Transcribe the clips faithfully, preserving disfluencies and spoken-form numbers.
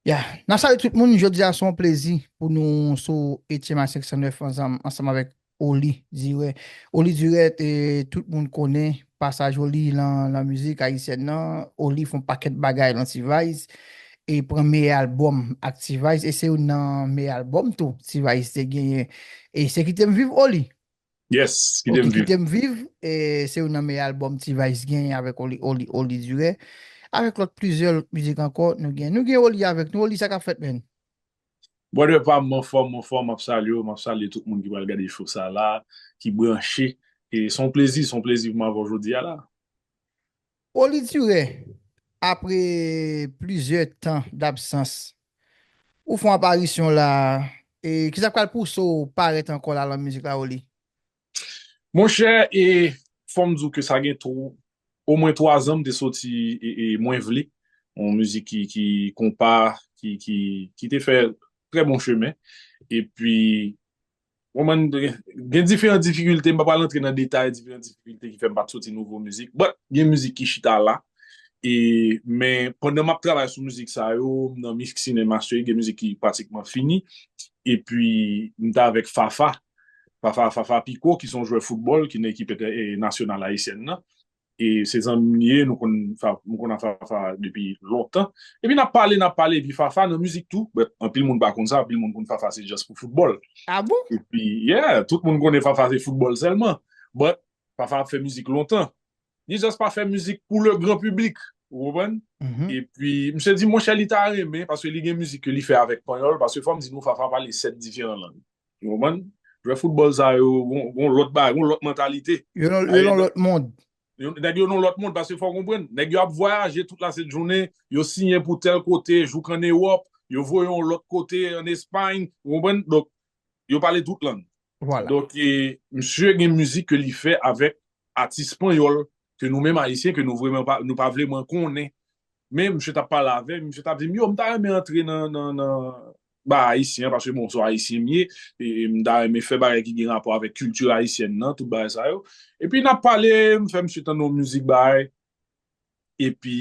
Ya, n ap salye tout moun. Jodi a se yon plezi pou nou sou H M A senk san nèf ansanm, ansanm avèk Oli Durè. Oli Durè, e, tout moun konnen pasaj Oli lan, lan mizik ayisyèn nan. Oli fè yon pakèt bagay lan T-Vice. E pran meyè albòm ak T-Vice. E se youn nan meyè albòm tou T-Vice te genyen. E se Kite m viv Oli. Yes, Kite m viv. Kite m viv, e se youn nan meyè albòm T-Vice genyen avèk Oli, Oli, Oli Durè. Avèk lòt plizyè lòt mizik ankò, nou gen, nou gen Oli avèk nou. Oli, sa k ap fèt, menn? Brother pa m, m anfòm, m anfòm, m ap salye w, m ap salye tout moun ki pral gade show sa la, ki branche. E se yon plezi, se yon plezi pou m avè w jodi a la. Oli Durè, apre plizyè tan dabsans, ou fè yon aparisyon la, e kisa k pral pouse w parèt ankò la lan mizik la, Oli? Monchè, e fò m di w ke sa gen tro, omwen twa zan m te soti e, e Mwen Vle, yon mizik ki, ki konpa, ki, ki, ki te fè trè bon chemen. Epi, ou konprann, gen diferan difikilte, m pa pral antre nan detay diferan difikilte ki fè m pa t soti nouvo mizik, but gen mizik ki chita la. E, men pandan m ap travay sou mizik sa yo, m nan mixing and mastering, gen mizik ki pratikman fini. Epi, m t avèk Fafa, Fafa, Fafa Picault, ki se yon jwè foutbòl, ki nan ekip entè-, e, nasyonal ayisyèn nan. E se zanmi m li ye, nou konn, fa- m konn ak Fafa depi lontan. Epi n ap pale, n ap pale, epi Fafa nan mizik tou. But anpil moun pa konn sa, anpil moun konn Fafa se just pou foutbòl. Ah bon? Epi, yeah, tout moun konnen Fafa se foutbòl sèlman. But Fafa ap fè mizik lontan. Li just pa fè mizik pou le grand public. Ou konprann? Mhm. Epi, misye di, monchè, li ta renmen, paske li gen mizik ke li fè avèk Panyòl, paske fò m di nou, Fafa pale sèt diferan lang. Ou konprann? Jwè foutbòl sa yo, gon, gon lòt bagay, gon lòt mantalite. Yo nan, yo nan lòt mond. Yo, nèg yo nan lòt mond, paske fò w konprann, nèg yo ap vwayaje tout la sent jounen, yo siyen pou tèl kote, jouk ann Ewòp, yo voye yon lòt kote, ann Espay, ou konprann? Donk, yo pale tout lang. Vwala. Donk, e, misye gen mizik ke li fè avèk atis panyòl, ke nou menm ayisyen, ke nou vreman pa, nou pa vreman konnen. Men misye t ap pale avè m, misye t ap di m, yo, m ta renmen antre nan, nan, nan ba ayisyen an, paske bon, se yon ayisyen m ye, e, e m ta renmen fè bagay ki gen rapò avèk kilti ayisyèn nan, tout bagay sa yo. Epi n ap pale, m fè misye tande yon mizik bagay, epi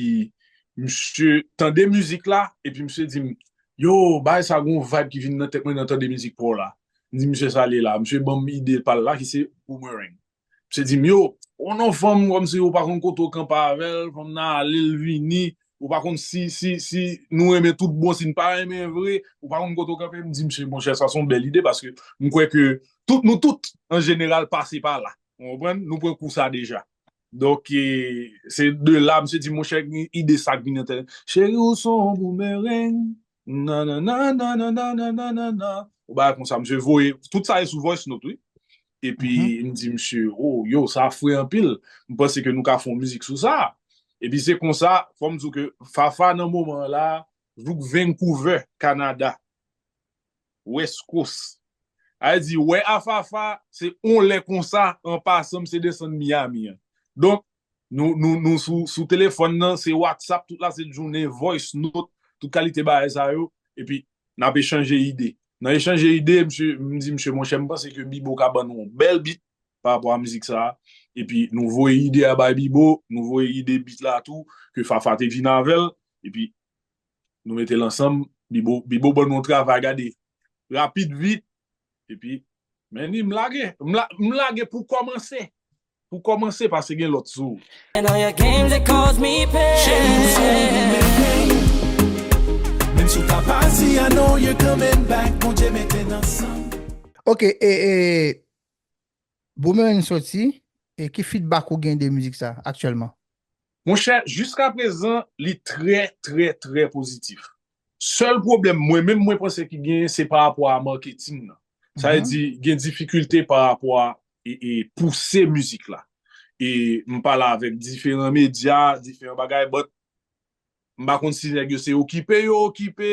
misye tande mizik la, epi misye di m, yo, bagay sa gon vibe ki vin nan tèt mwen nan tande mizik pa w la. M di misye sa li la, misye ban m ide pa l la ki se Boomerang. Misye di m, yo, ou nan fanm kòmsi ou pa konn kote w kanpe avè l, fanm nan ale l vini, ou pa konn si, si, si nou renmen tout bon, si n pa renmen vre, ou pa konn kote w kanpe. M di misye, monchè, sa se yon bèl ide, paske m kwè ke tout, nou tout, an jeneral, pase pa la. Ou konprann? Nou pran kou sa deja. Donk, e, se de la, misye di, monchè, ide sa k vin nan tèt. Cheri, ou se yon boomerang. Nan, nan, nan. Ou bagay konsa, misye voye, tout sa e sou voice note, wi. Epi, m di misye, oh, yo, sa fre anpil. M panse ke nou ka fè yon mizik sou sa. Epi, se konsa, fò m di w ke Fafa nan moman an la, jouk Vancouver, Kanada. West Coast. A di, wè a Fafa, se on lè konsa, an pasan, m se desann Miami an. Donk, nou, nou, nou sou, sou telefòn nan, se WhatsApp, tout la, se jounen, voice note, tout kalite bagay sa yo, epi n ap echanje ide. Nan echanje ide, misye, m di misye, monchè, m panse ke Bibo ka ban nou yon bèl beat pa rapò a mizik sa a. Epi nou voye ide a bay Bibo, nou voye ide beat la tou, ke Fafa te vin avè l, epi nou mete l ansanm, Bibo, Bibo ban nou yon travay, gade, rapid, vit, epi, men ni m lage, m la, m lage pou kòmanse, pou kòmanse, paske gen lòt sou. And all your games they cause me pain. Menm si w ta pati, I know you're coming back. Bondye mete n ansanm. Ok, e, e, Boomerang soti, e ki feedback ou gen de mizik sa aktyèlman? Monchè, jiska prezan, li trè, trè, trè pozitif. Sèl pwoblèm, mwen menm, mwen panse ki genyen, se pa rapò a marketing nan. Sa vle di, gen difikilte pa rapò a e, e pouse mizik la. E m pale avèk diferan medya, diferan bagay, but m pa konn si nèg yo se okipe yo okipe,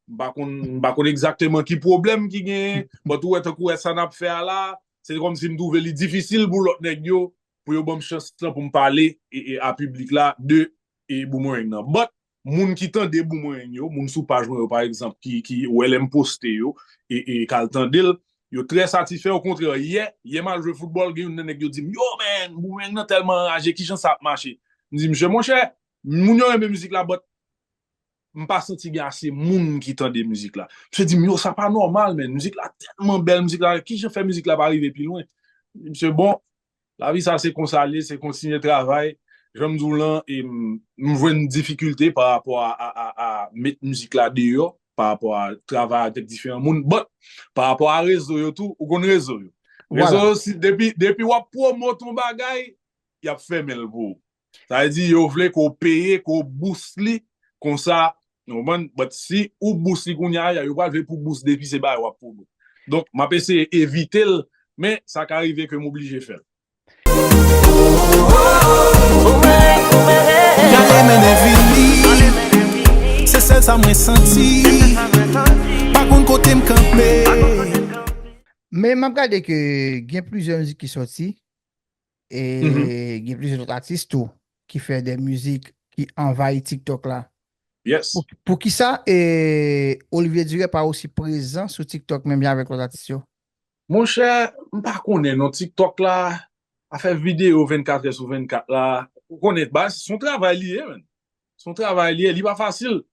m pa konn, m pa konn egzakteman ki pwoblèm ki genyen, but ou wè tankou wè sa n ap fè a la, se kòmsi m twouve li difisil pou lòt nèg yo, pou yo ban m chans lan pou m pale e, e a piblik la de e Boomerang nan. But, moun ki tande Boomerang yo, moun sou paj mwen yo, pa egzanp, ki, ki wè lè m poste yo, e, e k al tande l, yo trè satisfè, okontrè, yè, yè m al jwe foutbòl, gen youn nan nèg yo di m, yo, man, Boomerang nan tèlman anraje, kijan sa ap mache? M di, misye, monchè, moun yo renmen mizik la, but m pa santi gen ase moun ki tande mizik la. Misye di m, yo, sa pa nòmal, men mizik la tèlman bèl, mizik la, kijan fè mizik la pa rive pi lwen? Misye, bon, lavi sa se konsa l ye, se kontinye travay. Jan m di w lan, e m, m jwenn difikilte pa rapò a, a, a, a met mizik la deyò, pa rapò a travay avèk diferan moun. But, pa rapò a rezo yo tou, ou konn rezo yo. Rezo yo, si, depi, depi w ap pwomot yon bagay, y ap fèmen l pou ou. Sa vle di, yo vle ke w peye, ke w boost li, konsa, ou konprann? But si ou boost li kounye a, yo pral vle pou boost depi se bagay w ap pwomot. Donk, m ap eseye evite l, men sa ka rive ke m oblije fè l. Gade mennen vini. Se sèl sa mwen santi. Pa konn kote m kanpe. Men m ap gade ke gen plizyè mizik ki sòti, e gen plizyè lòt atis tou ki fè de mizik ki anvayi TikTok la. Yes. Pou, pou kisa e Olivier Duré pa osi prezan sou TikTok menm jan avèk lòt atis yo? Monchè, m pa konnen non, TikTok la, afè videyo vennkat è sou vennkat la, ou konnen, ba, se yon travay li ye, menn. Se yon travay li ye, li pa fasil.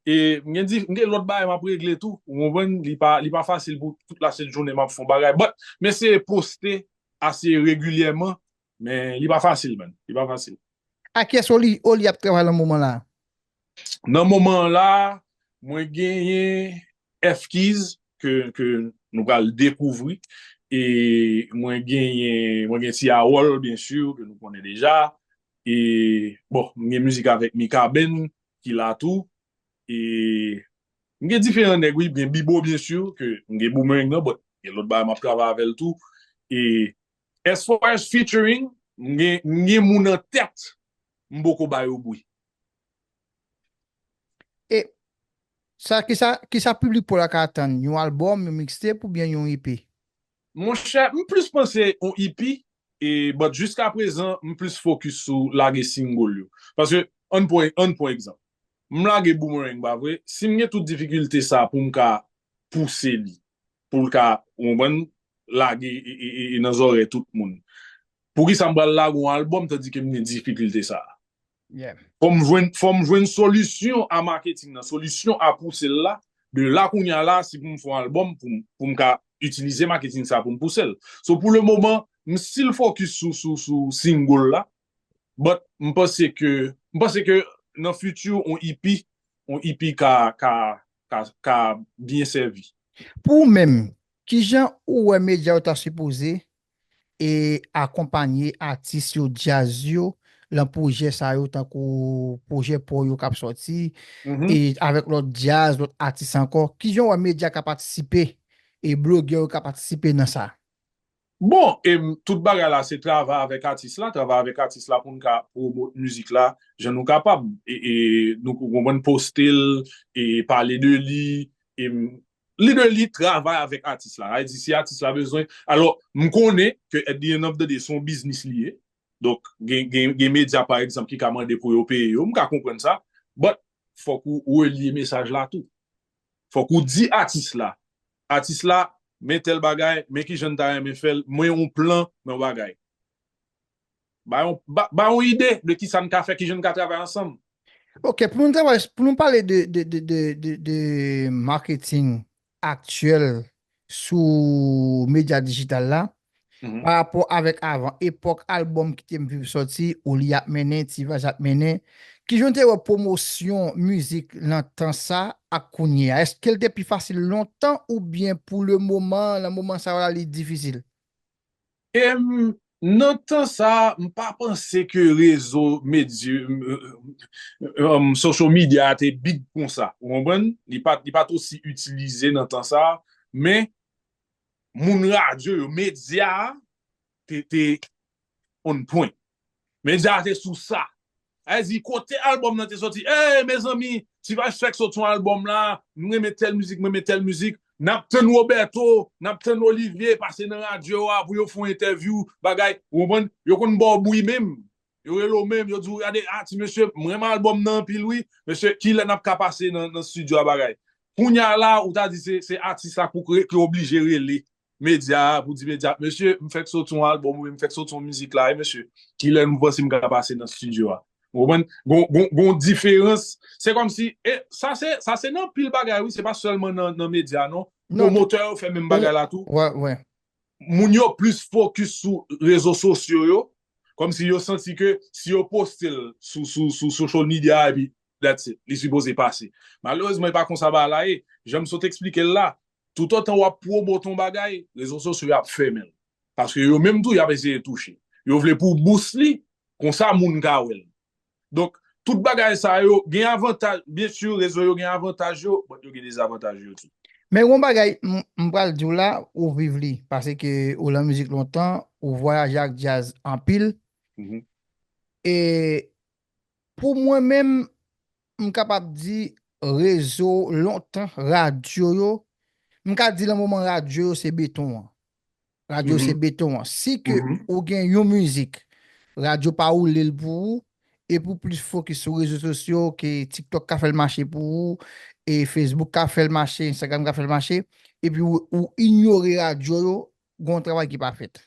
E m gen, di- m gen lòt bagay m ap regle tou, ou konprann? Li pa, li pa fasil pou tout la sent jounen m ap fè yon bagay. But, m eseye poste ase regilyèman, men li pa fasil, menn. Li pa fasil. A kiyès Oli, Oli ap travay nan moman la? Nan moman la, mwen genyen F-Keys ke, ke nou pral dekouvri. E mwen genyen, mwen gen Ti Awòl, byen si, ke nou konnen deja. E, bon, mwen gen mizik avèk Mikaben, ki la tou. E mwen gen diferan nèg, wi, gen Bibo, byen si, ke mwen gen Boomerang nan, but gen lòt bagay m ap travay avè l tou. E as far as featuring, mwen gen, mwen gen moun an tèt, m poko ba yo bri. E sa, kisa, kisa piblik pa w la ka atann? Yon albòm, yon mixtape oubyen yon EP? Monchè, m plis panse yon EP, e, but jiska prezan, m plis fokis sou lage single yo. Paske, ann pran, ann pran egzanp. M lage Boomerang, pa vre? Si m gen tout difikilte sa pou m ka pouse li, pou l ka, ou konprann, lage e, e, e, e nan zòrèy tout moun. Poukisa m pral lage yon albòm tandike m gen difikilte sa a? Yeah. Fò m jwenn, fò m jwenn solisyon a marketing nan, solisyon a pouse l la. De la kounye a la, si pou m fè yon albòm, pou m, pou m ka itilize marketing sa pou m pouse l. So pou le moman, m still focus sou, sou, sou single la. But m panse ke, m panse ke nan future, yon EP, yon EP ka, ka, ka, ka byen sèvi. Pou ou menm, kijan ou wè medya yo ta sipoze e akonpanye atis yo, djaz yo, lan pwojè sa yo, tankou pwojè pa w yo k ap sòti, e avèk lòt djaz, lòt atis ankò? Kijan w wè medya ka patisipe e blogè yo ka patisipe nan sa? Bon, e m, tout bagay la se travay avèk atis la, travay avèk atis la pou n ka pwomot mizik la jan nou kapab. E, e nou konprann, poste l, e pale de li, e m, li de li travay avèk atis la. Sa vle di si atis la bezwen, alò, m konnen ke at the end of the day, se yon biznis li ye. Donk, gen, gen, gen medya, pa egzanp, ki ka mande pou yo peye yo. M ka konprann sa. But, fòk ou relye mesaj la tou. Fòk ou di atis la. Atis la, men tèl bagay, men kijan n ta renmen fè l, mwen yon plan nan bagay. Ba yon, ba, ba yon ide de kisa n ka fè, kijan n ka travay ansanm. Ok, pou nou travay, pou nou pale de, de, de, de, de, de marketing aktyèl sou medya dijital la, pa rapò avèk avan, epòk albòm Kite m viv sòti, Oli ap mennen, Ti Vaj ap mennen, kijan w te wè pwomosyon mizik nan tan sa ak kounye a? Èske l te pi fasil lontan oubyen pou le moman, nan moman sa yo la, li difisil? E m, nan tan sa, m pa panse ke rezo medya, um, social media a te big konsa. Ou konprann? Li pa, li pa t osi itilize nan tan sa, men moun radyo yo, medya a te, te on point. Medya a te sou sa. Sa vle di, kote albòm nan te sòti, ey, mezanmi, Ti Vaj fèk sot yon albòm la, m renmen tèl mizik, m renmen tèl mizik. N ap tann Roberto, n ap tann Olivier pase nan radyo a pou yo fè yon entèvyou, bagay. Ou konprann? Yo konn ba w bri menm. Yo rele w menm, yo di w, gade, a, ti mesye, m renmen albòm nan anpil, wi. Mesye, kilè n ap ka pase nan, nan estidyo a, bagay? Kounye a la, ou ta di se, se atis la pou ki oblije rele medya a, pou di medya, mesye, m fèk sot yon albòm, oubyen m fèk sot yon mizik la, wi, mesye. Kilè nou panse m ka pase nan estidyo a? Ou konprann? Gon, gon, gon diferans. Se kòmsi, e sa se, sa se nan pil bagay, wi, se pa sèlman nan, nan medya, non. Non. Pwomotè yo fè menm bagay la tou. Wè, wè. Moun yo plis fokis sou rezo sosyo yo, kòmsi yo santi ke si yo poste l sou, sou, sou social media, epi that's it, li sipoze pase. Malerezman, e pa konsa bagay la ye. Jan m sot eksplike l la, toutotan w ap pwomot yon bagay, rezo sosyo yo ap fèmen l. Paske yo menm tou, y ap eseye touche. Yo vle pou bous li, konsa moun ka wè l. Donk, tout bagay sa yo gen avantaj, byen si, rezo yo gen avantaj yo, but yo gen dezavantaj yo tou. Men yon bagay m m pral di w la, ou viv li, paske ou lan mizik lontan, ou vwayaje ak djaz anpil. Mhm. E pou mwen menm, m kapab di rezo lontan, radyo yo, m ka di lan moman radyo yo se beton an. Radyo se beton an. Si ke ou gen yon mizik, radyo pa woule l pou ou, epi ou plis fokis sou rezo sosyo ke TikTok ka fè l mache pou ou, e Facebook ka fè l mache, Instagram ka fè l mache, epi ou, ou inyore radyo yo, gon travay ki pa fèt.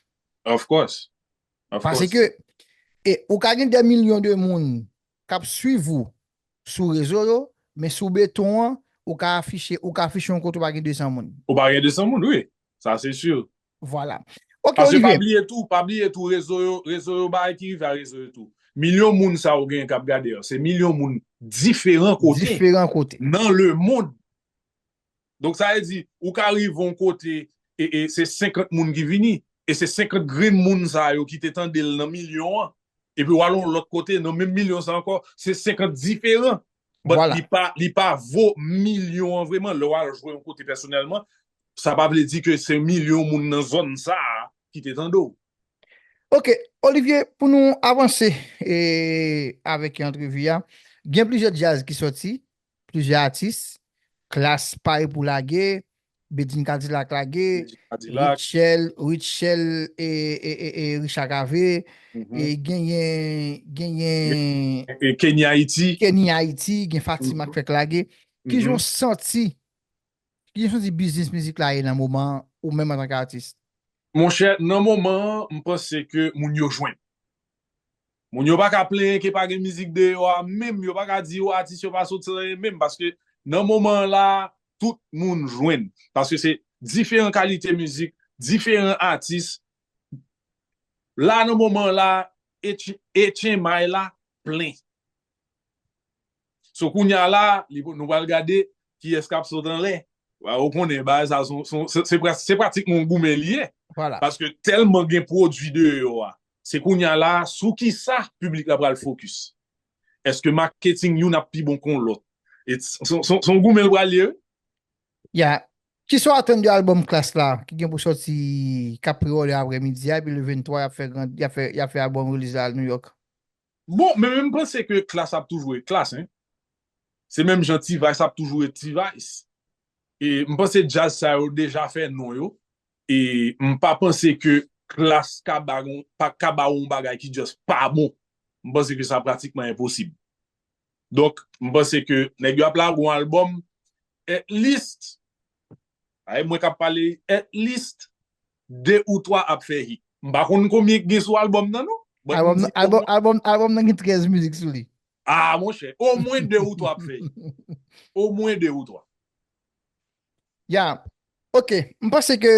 Of course. Of course. Paske e, ou ka gen dè milyon de moun k ap swiv ou sou rezo yo, men sou beton an, ou ka afiche, ou ka afiche yon kote ou pa gen de san moun. Ou pa gen de san moun, wi. Sa se si. Vwala. Ok, Paske pa Olivier. Bliye tou, pa bliye tou, rezo yo, rezo yo bagay ki rive a rezo yo tou. Milyon moun sa ou gen k ap gade yo, se milyon moun diferan kote. Diferan kote. Nan le mond. Donk sa vle di, ou ka rive yon kote, e, e se senkant moun ki vini, e se senkant grenn moun sa yo ki te tande l nan milyon an, epi w al yon lòt kote, nan menm milyon sa ankò, se senkant diferan. But Vwala. Li pa, li pa vo milyon an vreman. Lè w al jwe yon kote pèsonèlman, sa pa vle di ke se milyon moun nan zòn sa a ki te tande w. Ok, Olivier, pou nou avanse e, avèk antrevi a, gen plizyè djaz ki sòti, plizyè atis, Klass pare pou lage, Bedjine Kadilak lage, Kadilak. Rutshelle, Rutshelle e, e, e, e Richard Cavé, Mhm. e genyen, genyen E Kenny Haiti. Kenny Haiti, gen Fatima k fèk lage. Kijan w santi, kijan w santi biznis mizik la ye nan moman an, ou menm antanke atis? Monchè, nan moman an, m panse ke moun yo jwenn. Moun yo pa ka plenyen ke pa gen mizik deyò a menm, yo pa ka di yo atis yo pa soti anyen menm, paske nan moman an la, tout moun jwenn. Paske se diferan kalite mizik, diferan atis. La, nan moman an la, H-, H M I la plen. So, kounye a la, li, nou pral gade kiyès k ap sot anlè. Ou konnen, bagay sa, se, se, se, se pra-, se pratikman yon goumen li ye. Vwala. Paske tèlman gen pwodui deyò a. Se kounye a la, sou ki sa piblik la pral fokis. Èske maketing youn ap pi bon kon lòt? E se, se, se, se yon goumen l pral ye, wi. Ya. Kisa w atann de albòm Klass la, ki gen pou sòti, k ap prewòle aprè midi a, epi le venntwa, y ap fè gran, y ap fè, y ap fè albòm release la New York? Bon, men, men m panse ke Klass ap toujou ret Klass, en. Se menm jan T-Vice ap toujou ret T-Vice. E m panse djaz sa yo deja fè non yo. E m pa panse ke Klass ka ba yon, pa, ka ba yon bagay ki just pa bon. M panse ke sa pratikman enposib. Donk, m panse ke nèg yo ap lage yon albòm, at least, ay, mwen k ap pale, at least, de ou twa ap fè hit. M pa konn konbyen ki gen sou albòm nan, non. But m Albòm, di albòm, albòm, albòm nan gen trèz mizik sou li. Ah, monchè, omwen de ou twa ap fè hit. Omwen de ou twa. Ya. Ok. M panse ke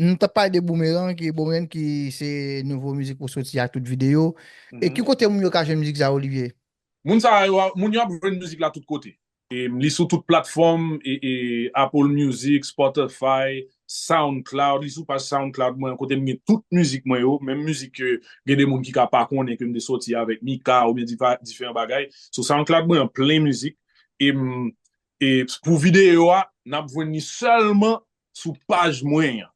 nou t ap pale de Boomerang, ki Boomerang ki se nouvo mizik pou soti ak tout videyo. E ki kote moun yo ka jwenn mizik sa, Olivier? Moun sa yo, moun yo ap jwenn mizik la tout kote. E li sou tout platfòm, e, e Apple Music, Spotify, SoundCloud, li sou paj SoundCloud mwen, kote m gen tout mizik mwen yo, menm mizik ke gen de moun ki ka pa konnen ke m te soti avèk Mika oubyen difa-, diferan bagay. Sou SoundCloud mwen an plen mizik. E, m- e pou videyo a, n ap jwenn li sèlman sou paj mwen an.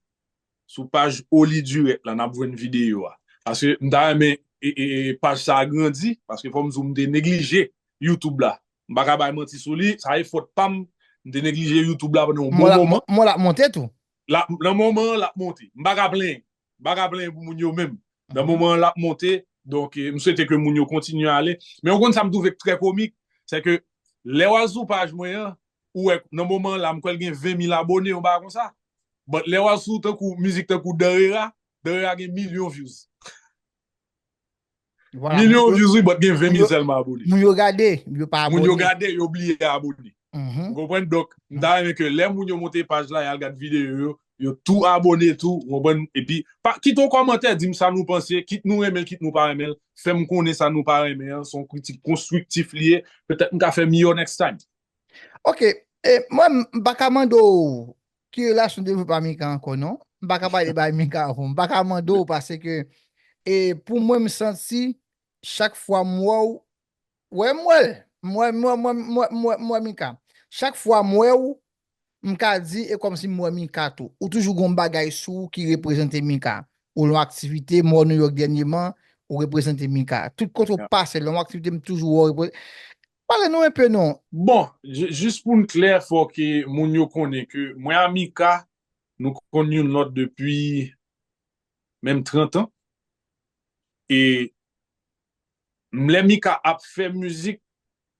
Sou paj Oli Direct la, n ap jwenn videyo a. Paske m ta renmen e, e, e, paj sa a grandi, paske fò m di w m te neglije YouTube la. M pa ka bay manti sou li, sa e fòt pa m, m te neglije YouTube la pandan yon bon moman. Mwen l ap monte tou. La, nan moman an, l ap monte. M pa ka plenyen. M pa ka plenyen pou moun yo menm. Nan moman an, l ap monte. Donk, eh, m swete ke moun yo kontinye ale. Men ou konn sa m twouve k trè komik, se ke lè w al sou paj mwen an, ou wè nan moman an la, m kwè l gen ven mil abone, yon bagay konsa. But lè w al sou tankou, mizik tankou Danrera, Danrera gen milyon views. Vwala, Milyon moun yo, views wi, but gen ven mil yo- sèlman abone. Moun yo gade, yo pa Moun yo abone. Gade, yo bliye abone. Ou konprann? Donk, m ta renmen ke lè moun yo monte paj la, y al gad videyo yo, yo tou abone tou, ou konprann? Epi, pa, kite yon kòmantè, di m sa nou panse, kit nou renmen l, kit nou pa renmen l, fè m konnen sa nou pa renmen an, se yon kritik konstriktif li ye, petèt m ka fè miyò next time. Ok, e, mwen, m pa ka mande w ki relasyon w te vle pa Mika ankò, non. M pa ka pale bay Mika ankò. M pa ka mande w paske, e, pou mwen, m santi, chak fwa m wè w, wè m wè l. M wè, m wè, m wè, m wè, m wè, m wè Mika. Chak fwa m wè w, m ka di, e kòmsi m wè Mika tou. Ou toujou gon bagay sou ou ki reprezante Mika. Ou lan aktivite, m wè w New York dènyèman, ou reprezante Mika. Tout kote w pase, lan aktivite, m toujou wè w reprezante. Pale nou enpe non. Bon, jis pou n klè, fò ke moun yo konnen ke mwen a Mika, nou konn youn lòt depi menm trant an. E m lè Mika ap fè mizik,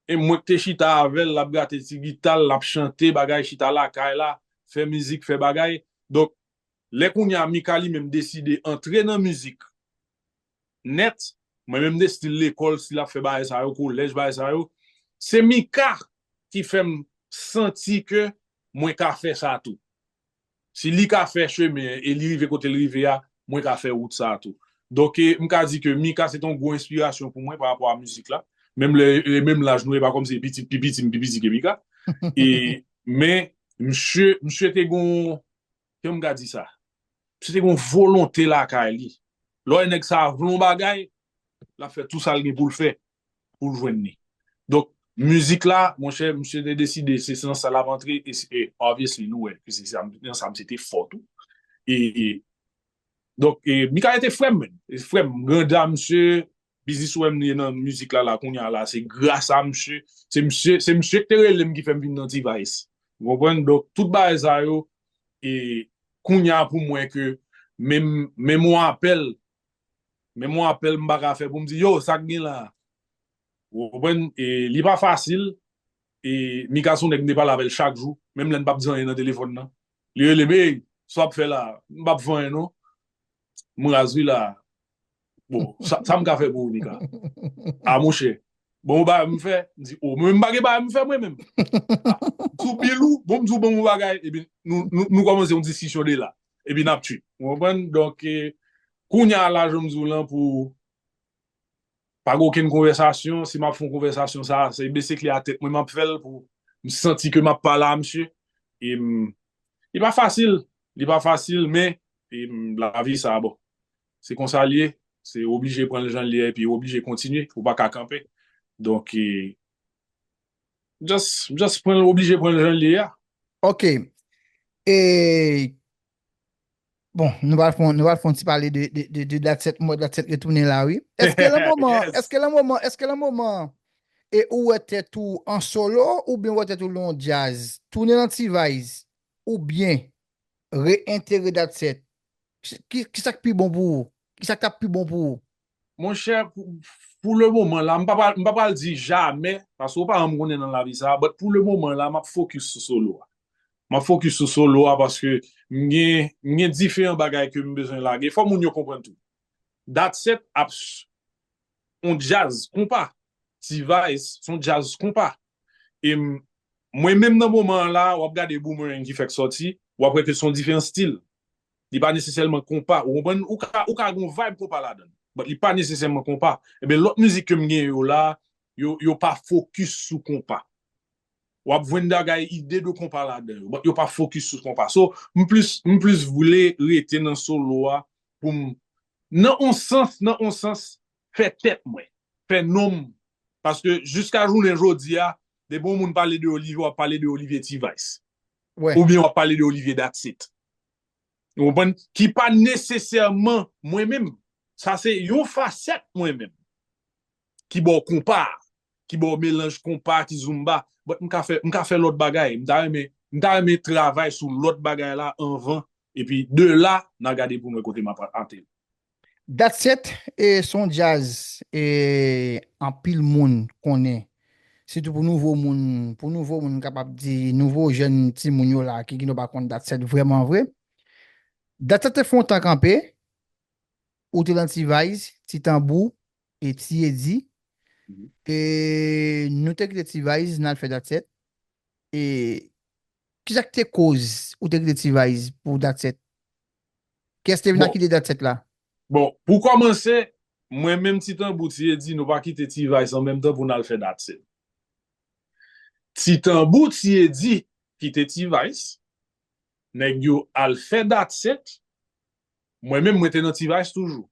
e mwen k te chita avè l, l ap grate ti gita l, l ap chante, bagay, chita lakay la, fè mizik, fè bagay. Donk, lè kounye a Mika li menm deside antre nan mizik nèt, mwen menm de stil lekòl, si l ap fè bagay sa yo, kolèj, bagay sa yo, se Mika ki fè m santi ke mwen ka fè sa tou. Si li ka fè chemen e li rive kote l rive a, mwen ka fè wout sa a tou. Donk, e, m ka di ke Mika se te yon gwo enspirasyon pou mwen pa rapò a mizik la. Menm lè, e, menm laj nou, e pa kòmsi piti, pi piti, m pi piti ke Mika. E, men, msye, msye te gon, ke m ka di sa? Msye te gon volonte lakay li. Lè w wè nèg sa a vle yon bagay, l ap fè tou sa l gen pou l fè, pou l jwenn li. Donk, mizik la, monchè, msye te deside, se, se nan sa l ap antre, e, e obviously, nou wè, ke se, se, nan sa msye te fò tou. E, e, donk, e, Mika rete frè m, men. E frè m, granda msye, biznis ou wè m ye nan mizik la, la, kounye a la, se gras a msye. Se msye, se msye ki te rele m ki fè m vin nan T-Vice. Ou konprann? Donk, tout bagay sa yo, e, kounye a pou mwen ke menm, menm yon apèl, menm yon apèl m pa ka fè pou m di, yo, sa k gen la? Ou konprann? E, li pa fasil. E, Mika se yon nèg m te pale avè l chak jou, menm lè n p ap di anyen nan telefòn nan. Li rele m, ey, sa w ap fè la? M p ap fè anyen non. M raz wi la. Bon, sa, sa m ka fè pou ou, Mika? A, monchè. Bon, yon bagay m fè, m di, o, mwen menm m pa gen bagay m fè mwen menm. A, sou bil ou, bon, m di w, bon, yon bagay, epi nou, nou, nou kòmanse yon diskisyon de la. Epi n ap tchwip. Ou konprann? Donk, e, kounye a la, jan m di w lan, pou pa gen okenn konvèsasyon, si m ap fè yon konvèsasyon, sa, se bese kle a tèt mwen, m ap fè l pou m santi ke m ap pale a msye. E m, li pa fasil, li pa fasil, men, e m, lavi sa, bon. Se konsa l ye, se oblije pran l jan l ye, epi oblije kontinye, ou pa ka kanpe. Donk, e, just, just pran l, oblije pran l jan l ye a. Ok. E, bon, nou pral fè, nou pral fè yon ti pale de, de, de, de Dat Sèt, mwen Dat Sèt retounen la, wi. Èske lan moman, Yes. Èske lan moman, èske lan moman, e ou wè tèt ou an solo, oubyen wè tèt ou lan djaz, tounen nan T-Vice, oubyen reentegre Dat Sèt? Ki, ki, ki sa k pi bon pou ou? Ki sa k t ap pi bon pou ou? Monchè, pou, pou le moman la, m pa pral, m pa pral di jamè, paske ou pa janm konnen nan lavi sa, but pou le moman la, m ap fokis sou solo a. M ap fokis sou solo a paske m gen, m gen diferan bagay ke m bezwen lage. Fò moun yo konprann tou. Dat Sèt ap s-, on djaz konpa. T-Vice, se on djaz konpa. E m, mwen menm nan moman an la, w ap gade Boomerang ki fèk sòti, w ap wè ke se on diferan stil. Li pa nesesèman konpa. Ou konprann? Ou ka, ou ka gen yon vibe konpa ladan l. But li pa nesesèman konpa. Ebyen, lòt mizik ke m gen yo la, yo, yo pa fokis sou konpa. W ap jwenn bagay ide de konpa ladan yo, but yo pa fokis sou konpa. So, m plis, m plis vle rete nan solo a pou m, nan on sans, nan on sans, fè tèt mwen, fè non m. Paske jiska jounen jodi a, depi yon moun pale de Olivier, w ap pale de Olivier T-Vice. Wè. Oubyen w ap pale de Olivier Dat Sèt. Ou konprann? Ki pa nesesèman mwen menm. Sa se yon fasèt mwen menm. Ki ba w konpa, ki ba w melanj konpa, kizomba. But m ka fè, m ka fè lòt bagay. M ta renmen, m ta renmen travay sou lòt bagay la anvan. Epi de la, n a gade pou n wè kote m ap ateri. Dat Sèt, e, se on djaz, e, anpil moun konnen. Sitou pou nouvo moun, pou nouvo moun, m kapab di nouvo jèn timoun yo la ki, ki nou pa konn Dat Sèt vrèman vre. Dat Sèt te fè on tan kanpe, ou te lan T-Vice, Ti Tanbou, e Ti Edi. E nou te kite T-Vice, n al fè Dat Set. E kisa ki te koz ou te kite T-Vice pou Dat Set? Kiyès te vin a kite Dat Set la? Bon, pou kòmanse, mwen menm Ti Tanbou, Ti Edi, nou pa kite T-Vice an menm tan pou n al fè Dat Set. Ti Tanbou, Ti Edi kite T-Vice, nèg yo al fè Dat Set, mwen menm mwen te nan T-Vice toujou.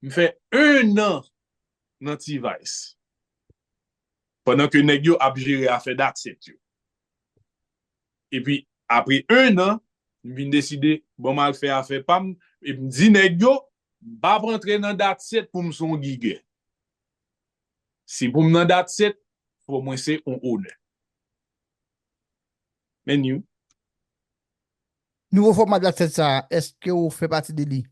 M fè en an nan T-Vice. Pandan ke nèg yo ap jere afè Dat Set yo. Epi, apre en an, m vin deside, bon, m al fè afè pa m, epi m di nèg yo, m p ap antre nan Dat Set pou m se yon gigè. Si pou m nan Dat Set, fò mwen se yon owner. Men you. Nouvo fòma Dat Set sa, èske ou fè pati de li?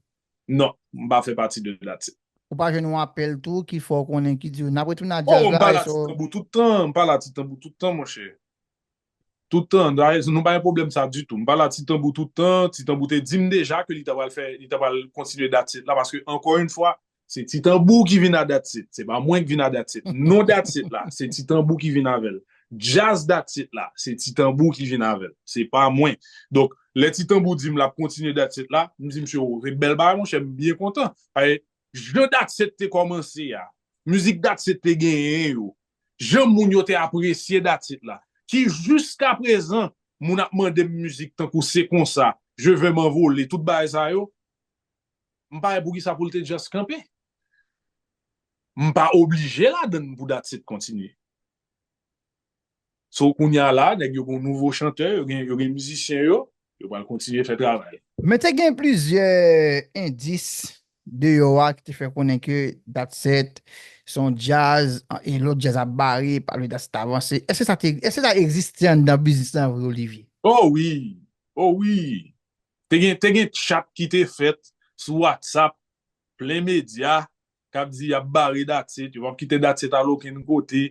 Non, m pa fè pati de Dat Set. Ou pa jwenn yon apèl tou ki fè w konnen ki di w n ap retounen a djaz la? Oh, m pa la Ti Tanbou tout tan, m pa la Ti Tanbou tout tan, monchè. Tout tan, nou pa gen pwoblèm sa ditou. M pa la Ti Tanbou tout tan, Ti Tanbou te di m deja ke li ta pral fè, li ta pral kontinye Dat Set la, paske ankò yon fwa, se Ti Tanbou ki vin a Dat Set, se pa mwen ki vin a Dat Set. Non Dat Set la, se Ti Tanbou ki vin avè l. Djaz Dat Set la, se Ti Tanbou ki vin avè l, se pa mwen. Donk, lè Ti Tanbou di m l ap kontinye Dat Set la, m di misye, o, se bèl bagay, monchè, m byen kontan. Paske jan Dat Set te kòmanse a, mizik Dat Set te genyen yo, jan moun yo te apresye Dat Set la, ki jiskaprezan, moun ap mande m mizik tankou Se Konsa, Je vais m'envoler, tout bagay sa yo, m pa wè poukisa pou l te just kanpe. M pa oblije ladann pou Dat Set kontinye. So, kounye a la, nèg yo gen nouvo chantè, yo gen, yo gen mizisyen yo, yo pral kontinye fè travay. Men te gen plizyè endis deyò a ki te fè konnen ke Dat Set se yon djaz, e lòt djaz ap bare, pa vle Dat Set avanse. Èske sa te, èske sa egziste anndan biznis lan vre, Olivier? Oh wi, oh wi. Te gen, te gen chat ki te fèt sou WhatsApp, plen medya, k ap di y ap bare Dat Set, yo p ap kite Dat Set al okenn kote.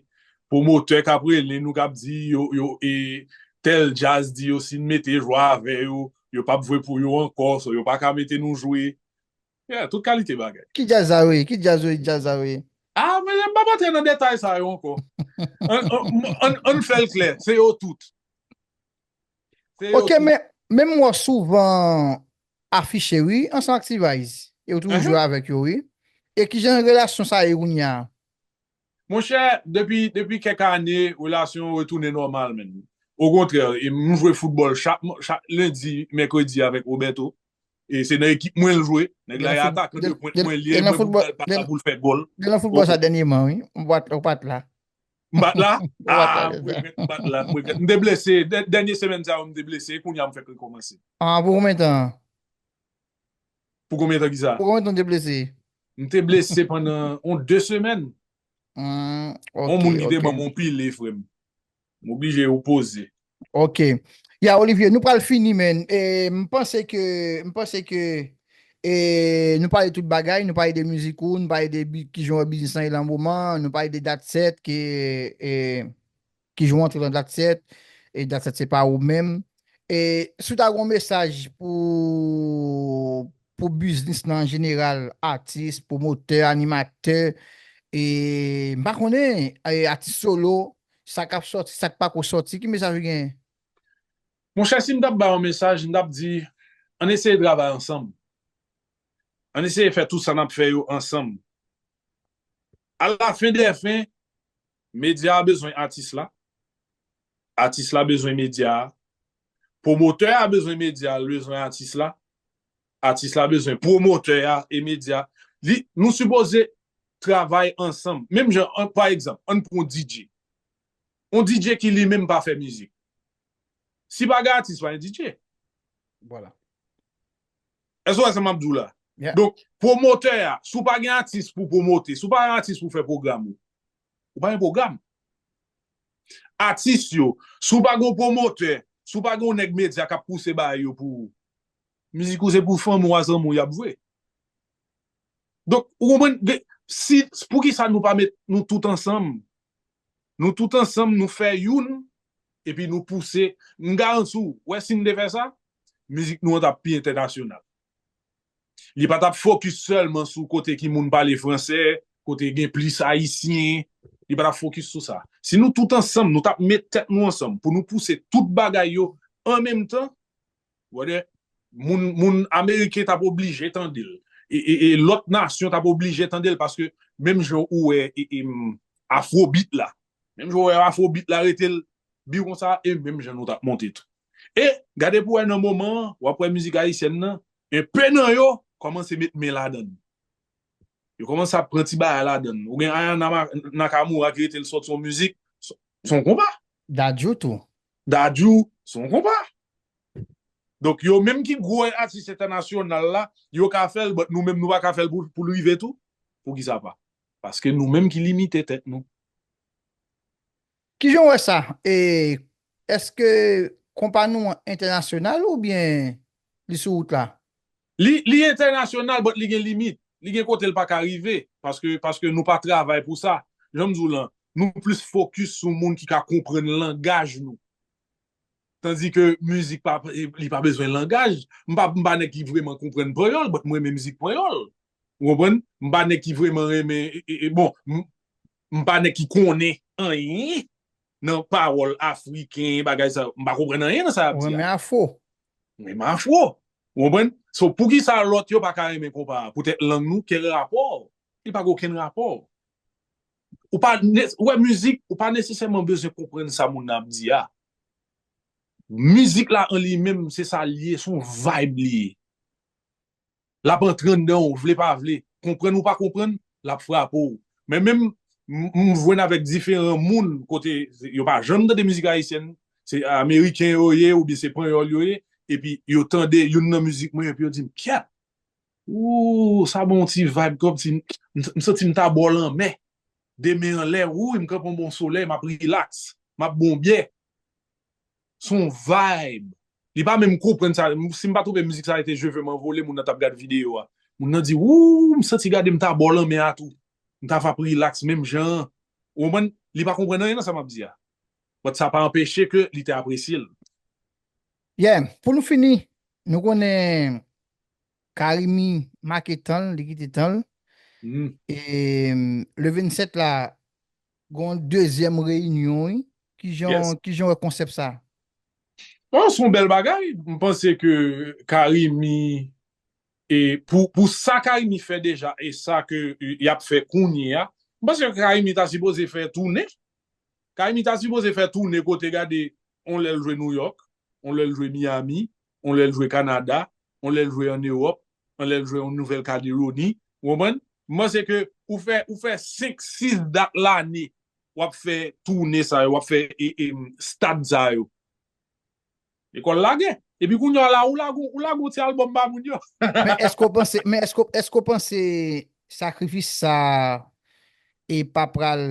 Pwomotè k ap rele nou, k ap di yo, yo, e, tèl djaz di yo si n mete jwe avè yo, yo p ap jwe pou yo ankò, so yo pa ka mete nou jwe. Yeah, tout kalite bagay. Ki djaz sa yo ye? Ki djaz yo ye? Djaz sa yo ye? Ah, men m p ap antre nan detay sa yo ankò. Ann, ann, ann, ann fè l klè, se yo tout. Se yo Ok, tout. men, men m wè w souvan afiche, wi, ansanm ak T-Vice. E w toujou Ahan. jwe avèk yo, wi. E kijan relasyon sa ye kounye a? Monchè, depi, depi kèk ane, relasyon yo retounen nòmal, menm. Okontrè, e m jwe foutbòl chak, chak lendi, mèkredi avèk Roberto. E se nan ekip mwen l jwe. Nèg la e atakan de pwent mwen li ye, mwen pou bal pa la pou l fè gòl. Gen nan foutbòl sa dènyèman, wi. Ou pa t, ou pa t la. M pa t la? Ah, m regrèt, m pa t la, m regrèt. M te blese. Dè-, dènye semèn sa yo, m te blese. E kounye a m fèk rekòmanse. Ah, pou konbyen tan? Pou konbyen tan ki sa? Pou konbyen tan w te blese? M te blese pandan yon de semèn. Hmm, ok. Yon moun ki te ban m yon pile, frè m. M oblije repoze. Ok. Ya, Olivier, nou pral fini, men. E, m panse ke, m panse ke, e, nou pale tout bagay, nou pale de mizik ou, nou pale de bi-, kijan w wè biznis lan ye nan moman, nou pale de Dat Set, ke, e, kijan w antre nan Dat Set, e Dat Set se pa ou menm. E, si w ta gen yon mesaj pou, pou biznis lan an jeneral, atis, pwomotè, animatè, e, m pa konnen, e, atis solo, sa k ap sòti, sa k pako sòti, ki mesaj ou genyen? Monchè, si m t ap bay yon mesaj, m t ap di, ann eseye travay ansanm. Ann eseye fè tout sa n ap fè yo ansanm. A la fen dè fen, medya a bezwen atis la. Atis la bezwen medya a. Pwomotè a bezwen medya a, l bezwen atis la. Atis la bezwen pwomotè a e medya. Li, nou sipoze travay ansanm. Menm jan, an, pa egzanp, ann pran yon D J. Yon D J ki li menm pa fè mizik. Si pa gen atis, pa gen D J. Vwala. Èske w wè sa m ap di w la? Yeah. Donk, pwomotè a, si w pa gen atis pou pwomote, si w pa gen atis pou fè pwogram ou, ou pa gen pwogram. Atis yo, si w pa gen yon pwomotè, si w pa gen yon nèg medya k ap pouse bagay yo pou ou, mizik ou se pou fanmi w a zanmi w y ap jwe. Donk, ou konprann, gen, si, poukisa nou pa met nou tout ansanm? Nou tout ansanm, nou fè youn, epi nou pouse. M garanti w, wè si n te fè sa, mizik nou an t ap pi entènasyonal. Li pa t ap fokis sèlman sou kote ki moun pale fransè, kote gen plis Ayisyen, li pa t ap fokis sou sa. Si nou tout ansanm, nou t ap met tèt nou ansanm pou nou pouse tout bagay yo an menm tan, brother, moun, moun Ameriken t ap oblije tande l. E, e, e lòt nasyon t ap oblije tande l paske menm jan ou wè e, e, m, Afrobeat la, menm jan ou wè Afrobeat la rete l bi konsa, e menm jan nou t ap monte tou. E gade pou wè nan moman an, w ap wè mizik ayisyèn nan, enpe nan yo kòmanse met men ladan l. Yo kòmanse ap pran ti bagay ladan l. Ou gen Aya Nama-, Nakamura ki rete l sòti yon mizik, s-, s on konpa. Dadju tou. Dadju, s on konpa. Donk, yo menm ki gwo atis entènasyonal la, yo ka fè l, but nou menm nou pa ka fè l pou, pou l rive tou. Poukisa pa? Paske nou menm ki limite tèt nou. Kijan w wè sa? E èske konpa nou an entènasyonal oubyen li sou wout la? Li, li entènasyonal, but li gen limit. Li gen kote l pa ka rive. Paske, paske nou pa travay pou sa. Jan m di w lan, nou plis fokis sou moun ki ka konprann langaj nou. Tandi ke mizik pa, li pa bezwen langaj. M pa, m pa nèg ki vrèman konprann panyòl, but m renmen mizik panyòl. Ou konprann? M pa nèg ki vrèman renmen, e, e, e, bon, m, m pa nèg ki konnen anyen nan pawòl afriken, bagay sa yo. M pa konprann anyen nan sa y ap di a. Ou renmen afro? M renmen afro. Ou konprann? So, poukisa lòt yo pa ka renmen konpa a? Poutèt lang nou, kèl rapò? Li pa gen okenn rapò. Ou pa, ou wè mizik, ou pa nesesèman bezwen konprann sa moun nan ap di a. Mizik la an li menm, se sa l ye, se yon vibe li ye. L ap antre anndan w, vle pa vle. Konprann ou pa konprann, l ap frape w. Men menm, m, m jwenn avèk diferan moun kote yo pa janm tande mizik ayisyèn, se ameriken yo ye oubyen se panyòl yo ye, epi yo tande youn nan mizik mwen, epi yo di m, kyèt, ooh, sa ban yon ti vibe kòmsi m, m, m santi m ta bò lanmè. De men anlè, wouy, m kanpe yon bon solèy, m ap rilaks, m ap bon byè. Se yon vibe. Li pa menm konprann sa. Si m pa twonpe, mizik sa rete Je veux m'envoler, moun nan t ap gad videyo a. Moun nan di, wouh, m santi gade m ta bò lanmè a tou. M ta va ap rilaks menm jan an. Ou konprann? Li pa konprann anyen nan sa m ap di a. But sa pa anpeche ke li te apresye l. Yeah, pou nou fini, nou konnen Carimi make tan l, li kite tan l. E le vennsèt la, gen yon dezyèm reyinyon, wi. Kijan, kijan w wè konsèp sa? Bon, se yon bèl bagay. M panse ke Carimi, e pou, pou sa Carimi fè deja e sa ke, e, y ap fè kounye a, m panse ke Carimi ta sipoze fè tounen. Carimi ta sipoze fè tounen kote gade, on lè l jwe New York, on lè l jwe Miami, on lè l jwe Kanada, on lè l jwe ann Ewòp, on lè l jwe an Nouvèl Kaledoni. Ou konprann? M panse ke ou fè, ou fè senk, sis dat lane, w ap fè tounen sa yo, w ap fè e, e, stad sa yo. Lekòl lage. Epi kounye a la, ou lage, ou lage yon ti albòm ba moun yo. Men èske w panse, men èske, èske w panse sakrifis sa e pa pral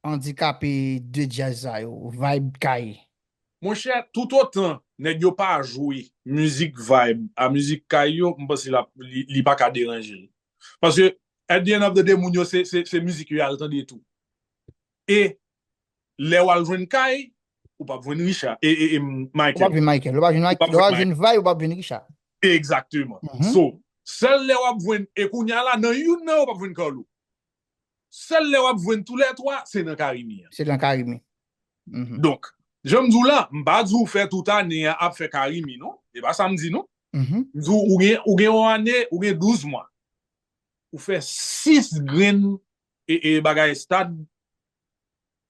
andikape de djaz sa yo, vibe kay? Monchè, toutotan nèg yo pa jwe mizik vibe a mizik kay yo, m panse l ap, li, li pa ka deranje l. Paske, at the end of the day, moun yo se, se, se mizik yo y al tande tou. E lè w al jwenn kay, ou p ap jwenn Richard. E, e, e Michael. Ou p ap jwenn Michael. Lè w al jwenn, lè w al jwenn Vay, ou p ap jwenn Richard. Egzakteman. So, sèl lè w ap jwenn, e kounye a la, nan youn nan yo, w p ap jwenn Carlo. Sèl lè w ap jwenn toulètwa, se nan Carimi an. Se nan Carimi. Donk, jan m di w la, m pa di w fè tout ane a ap fè Carimi, non. E pa sa m di, non. M di w, ou gen, ou gen yon ane, ou gen douz mwa. Ou fè sis grenn e, e bagay stad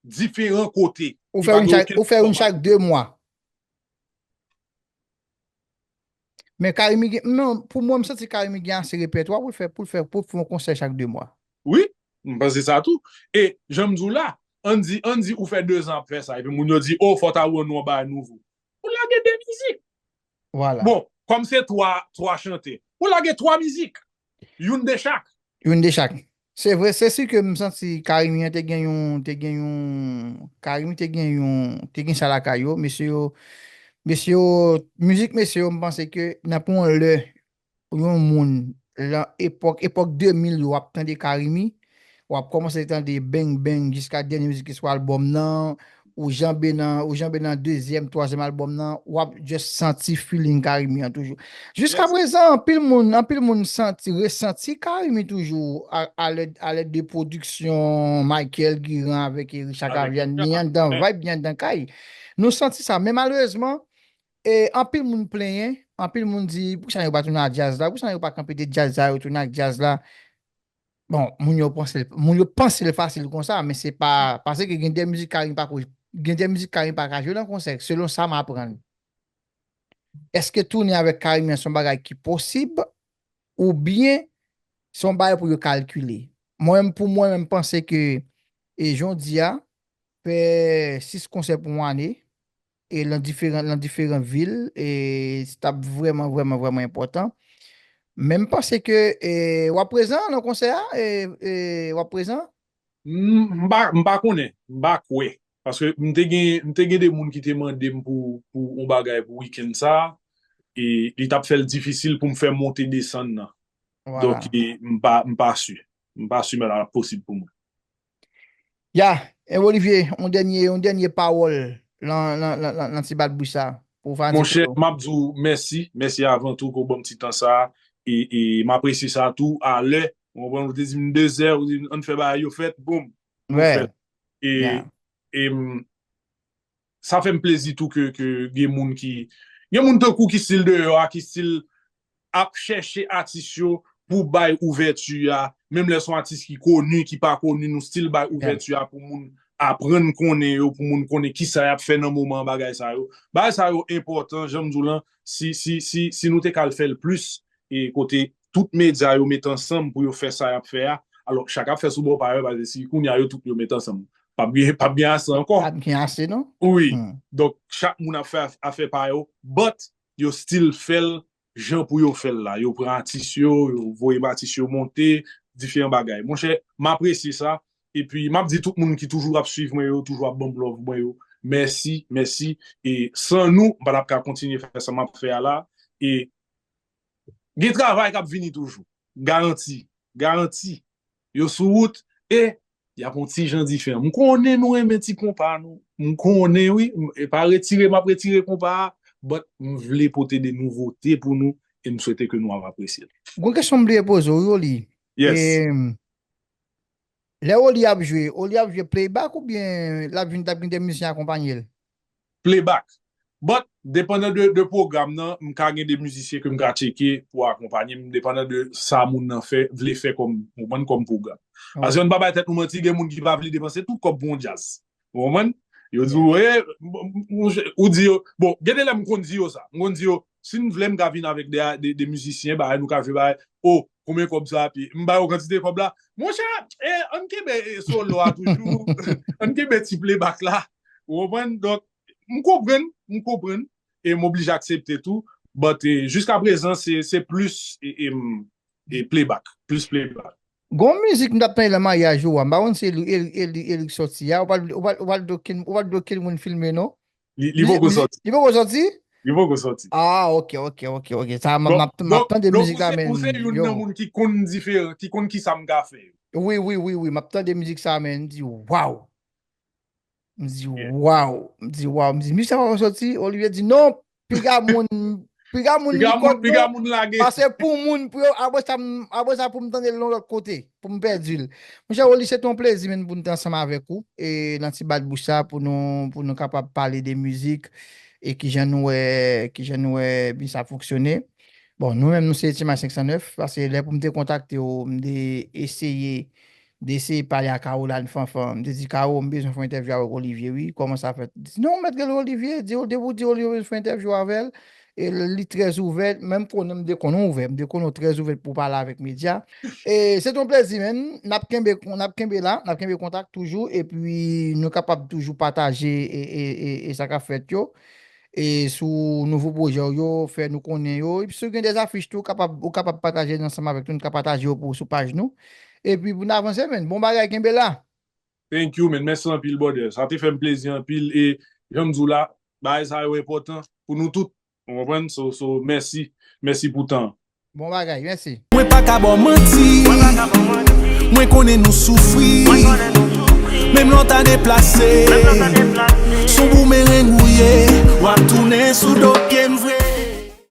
diferan kote. Ou fè youn chak, ou fè youn chak de mwa. Men Carimi gen, non, pou mwen, m santi Carimi gen ase repètwa pou l fè, pou l fè, pou l fè yon konsè chak de mwa. Wi, m panse sa tou. E, jan m di w la, ann di, ann di ou fè dezan ap fè sa, epi moun yo di, o, fò w ta rann nou yon bagay nouvo. Ou lage de mizik. Vwala. Bon, kòm se twa, twa chantè, ou lage twa mizik. Youn de chak. Youn de chak. Se vre, se si ke m santi Carimi an te gen yon, te gen yon, Carimi te gen yon, te gen sa lakay yo, mesye yo, mesye yo, mizik mesye yo, m panse ke nan pou yon lè, yon moun, lan epòk, epòk de mil yo, w ap tande Carimi, w ap kòmanse tande Bang Bang jiska dènye mizik ki sou albòm nan, ou janbe nan, ou janbe nan dezyèm, twazyèm albòm nan, w ap just santi feeling Carimi an toujou. Jiska prezan, anpil moun, anpil moun santi, resanti Carimi toujou a, a lèd, a lèd de pwodiksyon Michael Guiran avèk, e, Richard Cavian, ni anndan vibe, ni anndan kay. Nou santi sa, men malerezman, e, anpil moun plenyen, anpil moun di, "Poukisa yo pa tounen ak djaz la? Poukisa yo pa kanpe de djaz la, yo tounen ak djaz la?" Bon, moun yo panse, moun yo panse l fasil konsa, men se pa, paske gen de mizik Carimi pa ko, gen de mizik Carimi pa ka jwe nan konsè, selon sa m aprann. Èske tounen avèk Carimi an se yon bagay ki posib, oubyen se yon bagay pou yo kalkile? Mwen menm, pou mwen menm, m panse ke, e, jan w di a, fè sis konsè pou yon ane, e, lan diferan, lan diferan vil, e, se t ap vrèman, vrèman, vrèman enpòtan. Men m panse ke, e, w ap prezan nan konsè a, e, e, w ap prezan? M, m pa, m pa konnen, m pa kwè. Paske m te gen, m te gen de moun ki te mande m pou, pou yon bagay pou wikenn sa a, e li t ap fè l difisil pou m fè monte desann nan. Donk, e, m pa, m pa si. M pa si men l ap posib pou mwen. Ya, e Olivier, yon dènye, yon dènye pawòl lan, lan, lan, lan, lan ti bat bouch sa pou fanatik yo. Monchè, m ap di w mèsi, mèsi avan tou ke w ban m ti tan sa a, e, e m apresye sa tou, alè, ou konprann, ou te di m dezè, ou di m ann fè bagay yo fèt, boum, nou fèt. E, e m, sa fè m plezi tou ke, ke gen moun ki, gen moun tankou ki still deyò a, ki still ap chèche atis yo pou bay ouvèti a, menm lè se yon atis ki koni, ki pa koni, nou still bay ouvèti a pou moun aprann konnen yo, pou moun konnen kisa y ap fè nan moman bagay sa yo. Bagay sa yo enpòtan, jan m di w lan, si, si, si, si nou te ka al fè l plis, e kote tout medya yo met ansanm pou yo fè sa y ap fè a, alò chak ap fè sou bò pa yo, paske si kounye a yo tout yo met ansanm, p ap gen, p ap gen ase ankò. P ap gen ase, non? Wi. Donk, chak moun ap fè af-, afè pa yo, but yo still fè l jan pou yo fè l la. Yo pran atis yo, yo voye atis yo monte, diferan bagay. Monchè, m apresye sa. Epi, m ap di tout moun ki toujou ap swiv mwen yo, toujou ap ban m love mwen yo, mèsi, mèsi. E san nou, m pa t ap ka kontinye fè sa m ap fè a la. E gen travay k ap vini toujou. Garanti. Garanti. Yo sou wout. E y ap yon ti jan diferan. M konnen nou renmen ti konpa nou. M konnen wi. M, e pa retire m ap retire konpa a. But m vle pote de nouvote pou nou. E m swete ke nou ap apresye l. Gon kesyon m bliye poze w, Oli. Yes. E, lè Oli ap jwe, Oli ap jwe playback oubyen l ap vin t ap gen de mizisyen akonpanye l? Playback. But, depandan de, de pwogram nan, m ka gen de mizisyen ke m ka tcheke pou akonpanye m, depandan de sa moun nan fè, vle fè kòm, ou konprann, kòm pwogram. Paske ann pa bay tèt nou manti, gen moun ki pa vle depanse tout kòb pou yon djaz. Ou konprann? Yo di w, e, ou di yo, bon, gen de lè m konn di yo sa. M konn di yo, si n vle, m ka vin avèk de, de, de mizisyen, bagay, nou ka jwe bagay. O, konbyen kòb sa ap ye? M ba yo kantite kòb la. Monchè, e, ann kenbe, e, solo a toujou. Ann kenbe ti playback la. Ou konprann? Donk, m konprann, m konprann. E m oblije aksepte tou. But, e, jiskaprezan, se, se plis, e, e, e playback. Plis playback. Gon mizik m t ap tande nan maryaj ou a, m pa konn si e li, e li, e li, e li k sòti a, ou pral, ou pral, ou pral di okenn, ou pral di okenn moun filme non. Li, li poko sòti. Li poko sòti? Li poko sòti. Ah, ok, ok, ok, ok. Sa, m, m ap, m ap tande mizik la, men. Ou se youn nan moun ki konn diferan, ki konn kisa m ka fè yo. Wi, wi, wi, wi, m ap tande mizik sa, men, m di, waw. M di, waw. M di, waw. M di, mizik sa poko sòti? Olivier di, non, piga moun, piga moun li kot nou, pase pou moun, pou yo, apre sa, apre sa pou m tande l yon lòt kote, pou m pèdi l. Monchè Oli, se te yon plezi, men, pou n te ansanm avèk ou, e nan ti bat bouch sa, pou nou, pou nou kapab pale de mizik, e kijan nou wè, kijan nou wè biznis sa fonksyone. Bon, nou menm, nou se Ti May senk san nèf, paske lè pou m te kontakte w, m te eseye de eseye pale a Caroline Fanfan. M te di, Caro, m bezwen fè yon entèvyou avèk Olivier, wi. Kòman sa fèt? Li di, non, mèt rele Olivier, di, depi w di Olivier w bezwen fè entèvyou avè l, e li trè ouvè, menm konnen m te konnen w ouvè, m te konnen w trè ouvè pou pale avèk medya. E se te yon plezi, men. N ap kenbe, n ap kenbe la, n ap kenbe kontak toujou, epi nou kapab toujou pataje e, e, e, e sa k ap fèt yo. E sou nouvo pwojè w yo, fè nou konnen yo. Epi si w gen de afich tou, ou kapab, ou kapab pataje l ansanm avèk nou, nou ka pataje yo pou, sou paj nou. Epi pou n avanse, men. Bon bagay, kenbe la. Thank you, man. Mèsi anpil, brother. Sa te fè m plezi anpil. E jan m di w la, bagay sa yo enpòtan pou nou tout. Ou konprann? So, so, mèsi. Mèsi pou tan an. Bon bagay, mèsi. Mwen pa ka ba w manti. Mwen konnen nou soufri. Menm lè w ta deplase, sou boumereng ou ye, w ap tounen sou do pye m vre.